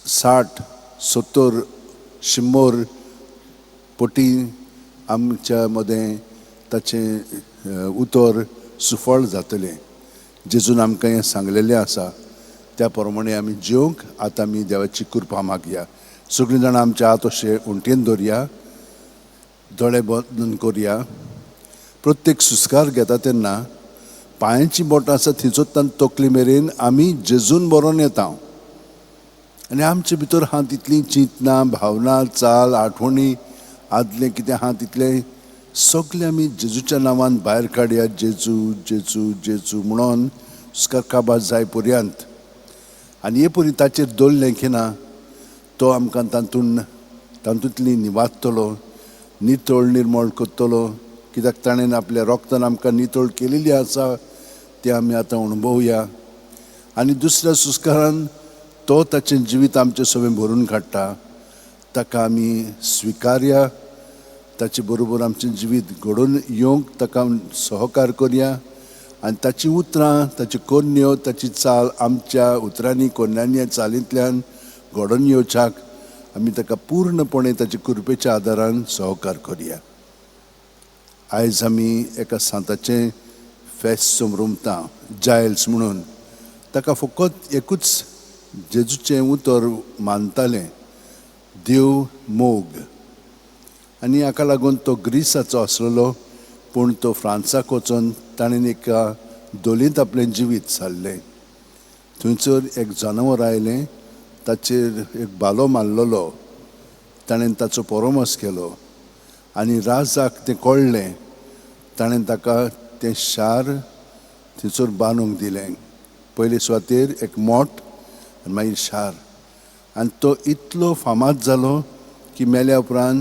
60, 70, 100 पटी आमच्या मदें ताचें उतर सुफळ जातलें. जेजून आमकां हें सांगलेलें आसा, त्या प्रमाणे आमी जेवंक आतां आमी देवाची कृपा मागया. सगळीं जाणां आमच्या हात अशे उंटेन दवरया, दोळे बंद करया. प्रत्येक सुस्कार घेता तेन्ना पांयांची बोटां आसा थंयसर तकली मेरेन आमी जेजून बरोवन येता आनी आमचे भितर आहा तितलीं चिंतनां, भावना, चाल, आठवणी, आदलें कितें आहा तितलें सगळें आमी जेजूच्या नांवान भायर काडया. जेजू, जेजू, जेजू म्हणून सुस्कार काबार जाय पर्यंत. आनी हे परी ताचेर दवरलें की ना, तो आमकां तातूंतली निवादतलो, नितळ निर्मळ करतलो. कित्याक ताणें आपल्या रोगतान आमकां नितळ केलेली आसा, तें आमी आतां अणभवया. आनी दुसऱ्या सुस्कारान तो ताचें जिवीत आमचें सगळें भरून काडटा. ताका आमी स्विकारया, ताचे बरोबर आमचें जिवीत घडोवन येवंक ताका सहकार करया आनी ताचीं उतरां, ताच्यो कोरण्यो, ताची चाल आमच्या उतरांनी, कोरण्यांनी, चालींतल्यान घडोवन येवच्याक आमी ताका पूर्णपणे ताचे कृपेच्या आदारान सहकार करया. आयज आमी एका सांताचें फेस्त समरमता, जायल्स म्हणून. ताका फकत एकूच जेजूचें उतर मानतालें, देव मोग. आनी हाका लागून तो ग्रिसाचो आसलेलो, पूण तो फ्रांसाक वचून ताणें एका धोलींत आपलें जिवीत सारलें. थंयसर एक जनावर आयलें, ताचेर एक भालो मारलेलो. ताणें ताचो परोमस केलो आनी राजाक तें कळ्ळें. ताणें ताका तें शार थंयसर बांदूंक दिलें. पयले सुवातेर एक मोठ आनी मागीर शार. आनी तो इतलो फामाद जालो की मेल्या उपरांत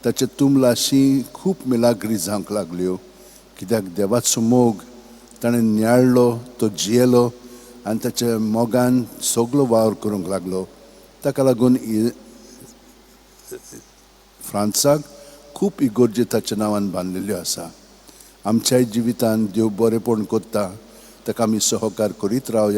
ताचे तुमलाशी खूब मिलाग्री जावंक लागल्यो. कित्याक देवाचो मोग ताणें नियाळ्ळो, तो जियेलो आनी ताच्या मोगान सगलो वावर करूंक लागलो. ताका लागून फ्रांसाक खूब इगोर्जी ताच्या नांवान बांदलेल्यो आसा. आमच्याय जिवितान देव बरेपण करता, ताका आमी सहकार करीत रावया.